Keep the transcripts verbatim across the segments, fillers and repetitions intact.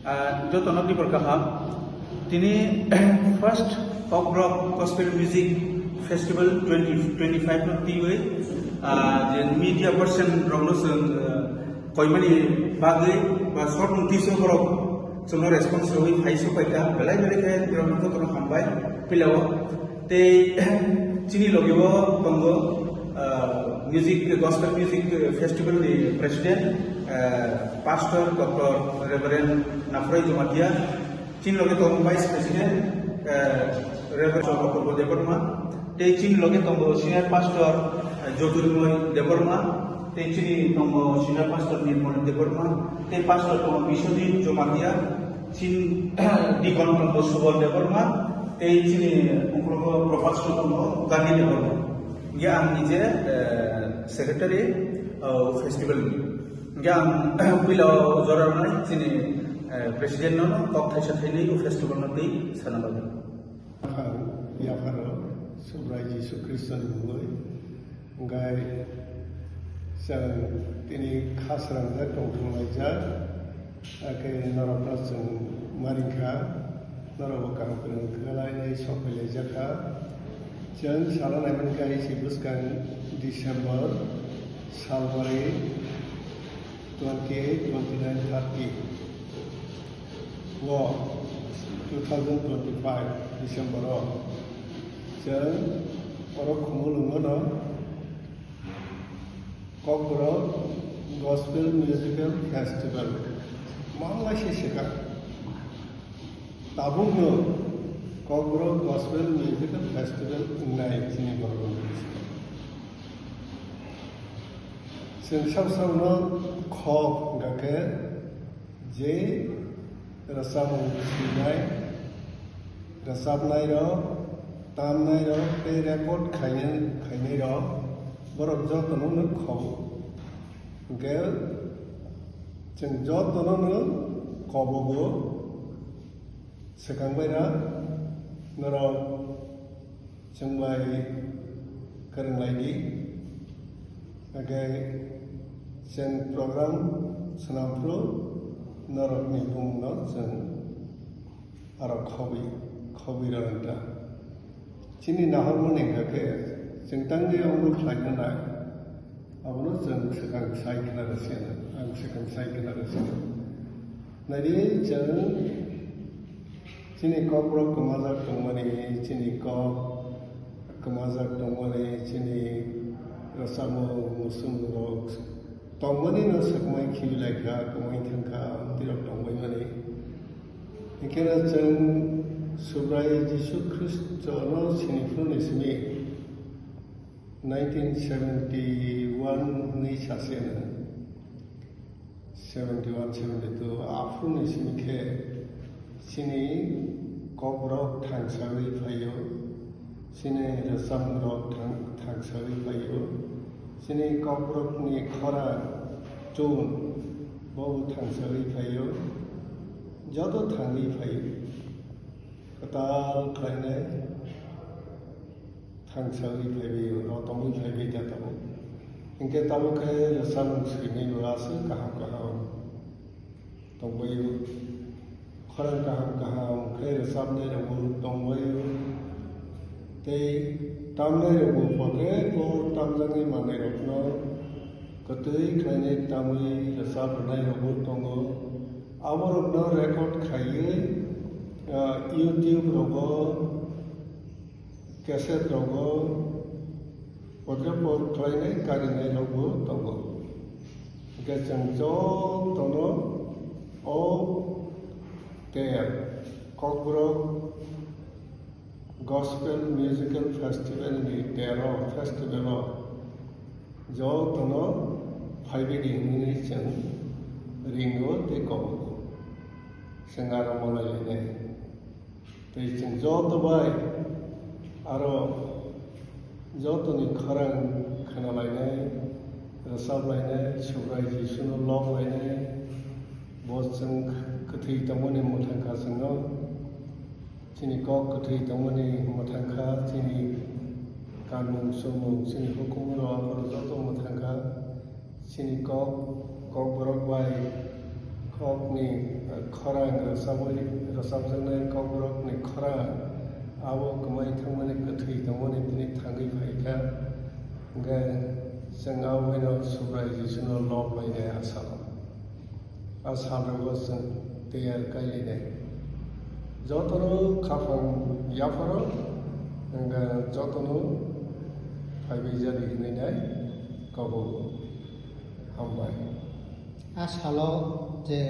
Ah, jotono tibor kaham. Tini first Kokborok Gospel Music Festival twenty twenty-five no twiwi, ah, je media person rokno chwng, ah, koimani bagwi ba short notice o borok chwngno response rwwi phai sok paikha, belai belai khe borokno jotono hambai pilao. Tei chini logi o tongo, ah, music, gospel music festival ni president, ah, Pastor Doctor Reverend Nafroi Jamatia. Chini logi tongo vice president, ah, Reverend Apurbo Debbarma. Tei chini logi tongo senior pastor, ah, Jyotirmoy Debbarma. Tei chini tongo senior pastor Nirmal Debbarma. Tei pastor tongo Biswajit Jamatia. Chini deacon tongo Subal Debbarma, tei chini ungkulugo Professor tongo Gandhi Debbarma. Hingke ang nije, eh, secretary, eh, festival ni. Hingke ang puila o jora rwnai chini, eh, president no kok thaisa thainwi o festival no twi sana bagwi. Ang yapharo Subrai Jisu Khristo ni mungwi. Hingke chwng tini kha srangjak tongthok laijak, hakhe norokno chwng maringkha, norokbo kaham kwrwng khlainai sok phailaijak kha. Chwng salo naimankha isi bwskang December salbari twenty eight, twenty nine, thirty. O two thousand twenty-five December o chwng oro Khumulwngo no Kokborok Gospel Musical Festival manglai se swkang. Tabukno Kokborok Gospel Musical Festival wngnai chini borok. Chwng sab sabno kho hwnkha khe je rwchapmung swinai, rwchapnairok, tamnairok tei record khainai, khainairok borok jotono no khobo. Hwnkhe chwng jotono no kobogo. Swkang bai na norok chwng bai kwrwng lai di. Hwnkhe chwng program swnam phuru norokni bumungno chwng aro khobwi, khobwi rwna ta. Chini nahormani hwnkha khe chwng tangwi omo khlaina nai. Abono chwng swkang sai khna rwsino, ang swkang sai khna rwsino. Naidi chwng chini kokborok kwmajak tongmani, chini kok kwmajak tongmani, chini rwchapmung muchungmungrok tongmani no swkmai khibi lai kha, kwmai thang kha, amtwirok tongbai mani. Hinkhe no chwng Subrai Jisu Khristo no sini phuru ni simi nineteen seventy one ni sase no, seventy one, seventy two, aphuru ni simi khe chini kokborok thangsawi phaio, chini rwchapmungrok thang-, thangsawi phaio, chini kokborokni khorang tune bobo thangsawi phaio, joto thangwi phaio, kwtal khlainai. Thangsawi phaibai, rotongwi phaibai da tabuk. Hinkhe tabuk khe rwchapmung swinai bo aswk kaham kaham tongbaio. Khorang kaham kaham khe rwchapnai rokbo tongbaio. Tei tamnai rokbo potrebo tamjaknai manai rokno kwtwi khlainai tamwi rwchap rwnai rokbo tongo. Aborokno record khaiwi, ah, YouTube rogo cassette rogo potrebo khlainai karinai rokbo tongo. Hwnkhe chwng jotono o ter Kokborok Gospel Musical Festival ni tero festival o jotono phaibai di hinwi chwng ringo tei kobogo. Chwng aro malai lainai. Tei chwng joto bai aro jotoni khorang khwnalainai, rwchaplainai, Subrai Jisuno lob lainai, bo chwng kwthwi tongmani mwthang kha chwngno. Chini kok kwthwi tongmani mwthang kha, chini kanmung chumung, chini hukumu rok aphuru joto mwthang kha. Chini kok, kokborok bai Kokni khorang rwchabwi, rwchapjaknai kokborokni khorang abo kwmai thangmani, kwthwi tongmani tini thangwi phaikha. Hwnkhe chwng aboino Subrai Jisuno lob lainai a salo. A salrogo chwng tiyar kailainai. Jotono khaphang yapharo, hwnkhe jotono phaibai jadi hwnwi nai kobogo. Hambai. A salo je,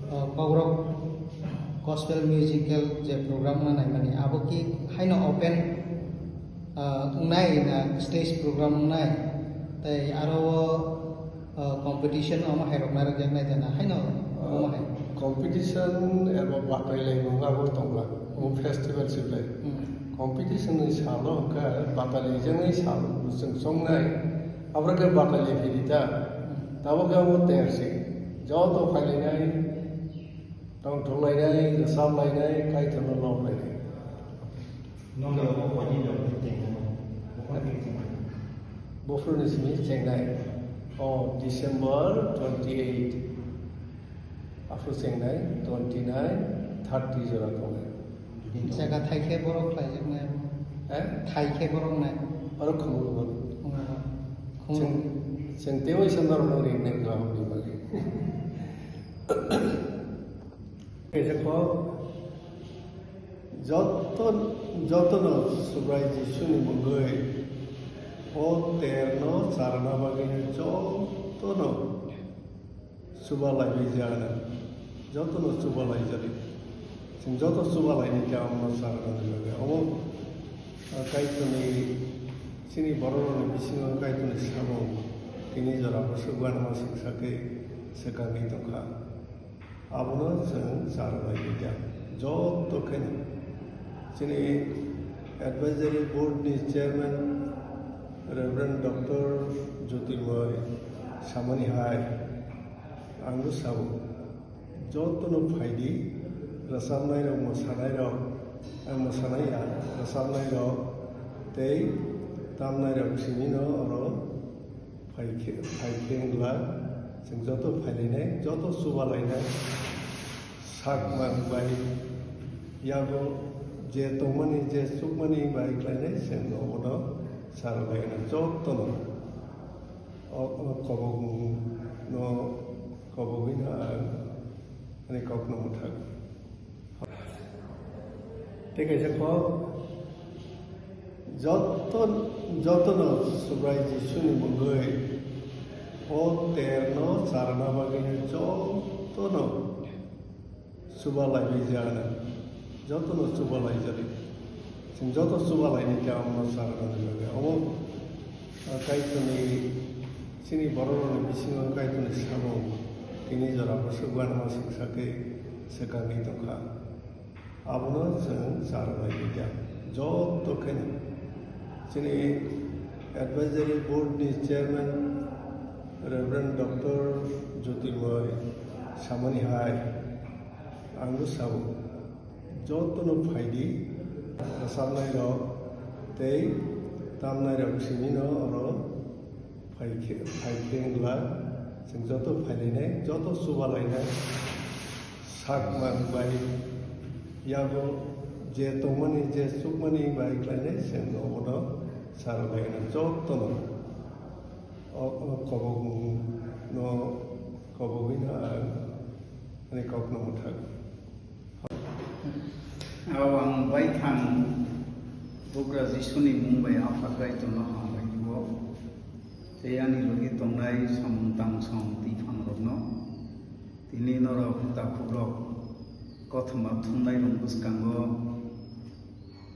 uh, Kokrok Gospel Musical je program wngna naimani, abo ki haino open, uh, wngnai na stage program wngnai? Tei aro o, uh, competition omo hai rok narwkjaknai da na haino omo hai? Competition eba batai laimung abo tongla, omo festival se belai. Hmm. Competition ni salo hwnkhe batai laijaknai sal chwng chongnai. Aboro khe batai lai phiri ta. Hmm. Tabuk khe abo ter se. Joto phai lainai, tongthok lainai, rwchap lainai, Kaitorno lob lainai. Nokni obo koini rok ni tengmo? Buphang twi tengmo? Buphang ni simi chengnai. O December twenty eight. Aphuru chengnai twenty nine, thirty jora tongnai. Jaga thaikhe borok khlaijaknai abo. Eh? Thaikhe borok nai. Oro khumulwma. Khumulwma. Khumulwma. Chwng, chwng tei waisa norokno ringnai kha aboni bagwi. Kaisa kok, joto, jotono Subrai Jisuni mungwi, o terno charwna bagwi jotono chuba laiwi jana, jotono chuba laijadi. Chwng joto chuba laini khe omono charwna bagwi. Omo, ah, Kaitorni, chini bororokni bisingo Kaitorni samung tini jora bwswk uanama swk sakwi swkangwi tongkha. Abono chwng charwlai kha. Joto kheno chini advisory board ni chairman Reverend Doctor Jyotirmoy samani hai ang bo sabo, jotono phaidi, rwchapnai rok, mwsanai rok, ang mwsanai ya, rwchapnai rok tei tamnai rok simi no oro Phai khe, phai khe wngla, chwng joto phailainai, joto chubalainai, sak man bai, yago je tongmani, je chukmani bai khlainai, chwng obono sarlainai, jotono. O, o kobokno, kobogwino ang ani kokno mwthak. Tei kaisa kok, joto, jotono Subrai Jisuni mungwi o terno charwna bagwi jotono chuba laiwi jana, jotono chuba laijadi. Chwng joto chuba laini khe omono charwna bagwi. Omo Kaitorni, chini bororokni bisingo Kaitorni samung tini jora bwswk uanama swk sakwi swkangwi tongkha. Abono chwng charwlai kha. Joto kheno chini advisory board ni chairman Reverend Doctor Jyotirmoy samani hai ang bo sabo. Jotono phaidi, rwchapnai rok tei tamnai rok simi no oro phai khe, phai khe wngla, chwng joto phailainai, joto chubalainai, sak man bai yago je tongmani, je chukmani bai khlainai, chwng obono sarlainai jotono. O, o kobokno, kobogwino ang ani kokno mwthak. Abo ang baithang bugra Jisuni mung bai Apha Kaitorno hambai khuo. Tei ani logi tongnai samung tang song twi phangrokno. Tini norok takhukrok kothoma thumnairok bwskango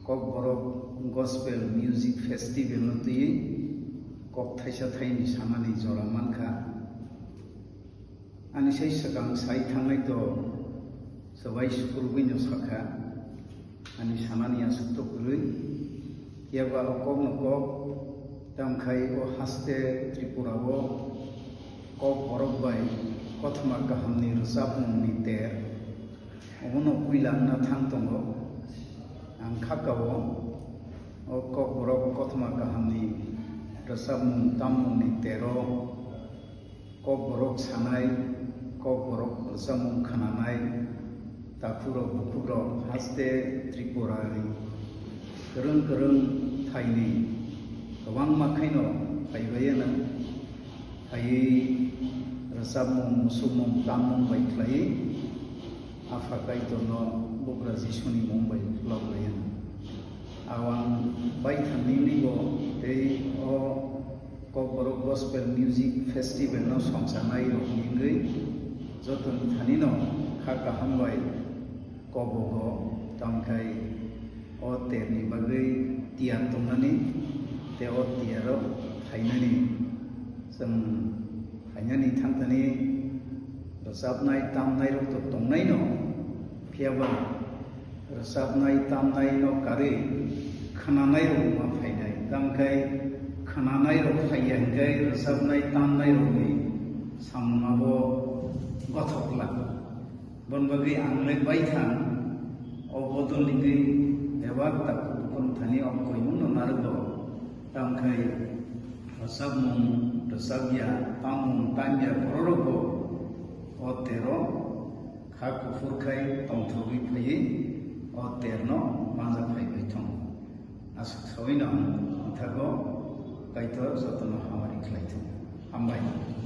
Kokborok Gospel Music Festival no twiwi kok thaisa thaini sanani jora mankha. Ani sai swkang sai thangnai to swbai sukurubwino sakha, ani sanani aswk to kwrwi. Phiya ba o kokno kok, tamkhai o haste Tripura o Kokborok bai kothoma kahamni rwchapmungni ter, obono puila wngna thang tongo. Ang kha kao o Kokborok kothoma kahamni rwchapmung tammungni tero Kokborok sanai, Kokborok rwchapmung khnanai takhurok bukhukrok haste Tripurani kwrwng kwrwng thaini kwbangma khaino phaibai ano phaiwi rwchapmung, muchungmung, tammung bai khlaiwi Apha Kaitorno bugra Jisuni mung bai khulok lai ano. Awang bai thangni nigo tei o Kokborok Gospel Music Festival no songcharnai rok ni wngwi jotoni thani no kha kaham bai kobogo, tamkhai o ter ni bagwi tiyar tongnani tei o tiyar o phainani chwng phainani thangthani rwchapnai tamnai rok to tongnai no, phiyaba rwchapnai tamnai no karwi khwnanai rok ma phainai. Tamkhai khwnanai rok phaiya hinkhe rwchapnai tamnai rokni samung abo gothok la. Bon bagwi ang le baithang o bodol ni gwi bebak takhuk bukhuk thani o koimung no narwgo. Tamkhai rwchapmung rwchapya, tammung tamya bororokbo o tero kha kuphur khai tongthogwi phaiwi o terno manja phaibai thung. Aswk saui no ang thago Kaitor jotono hamari khlai thung. Hambai.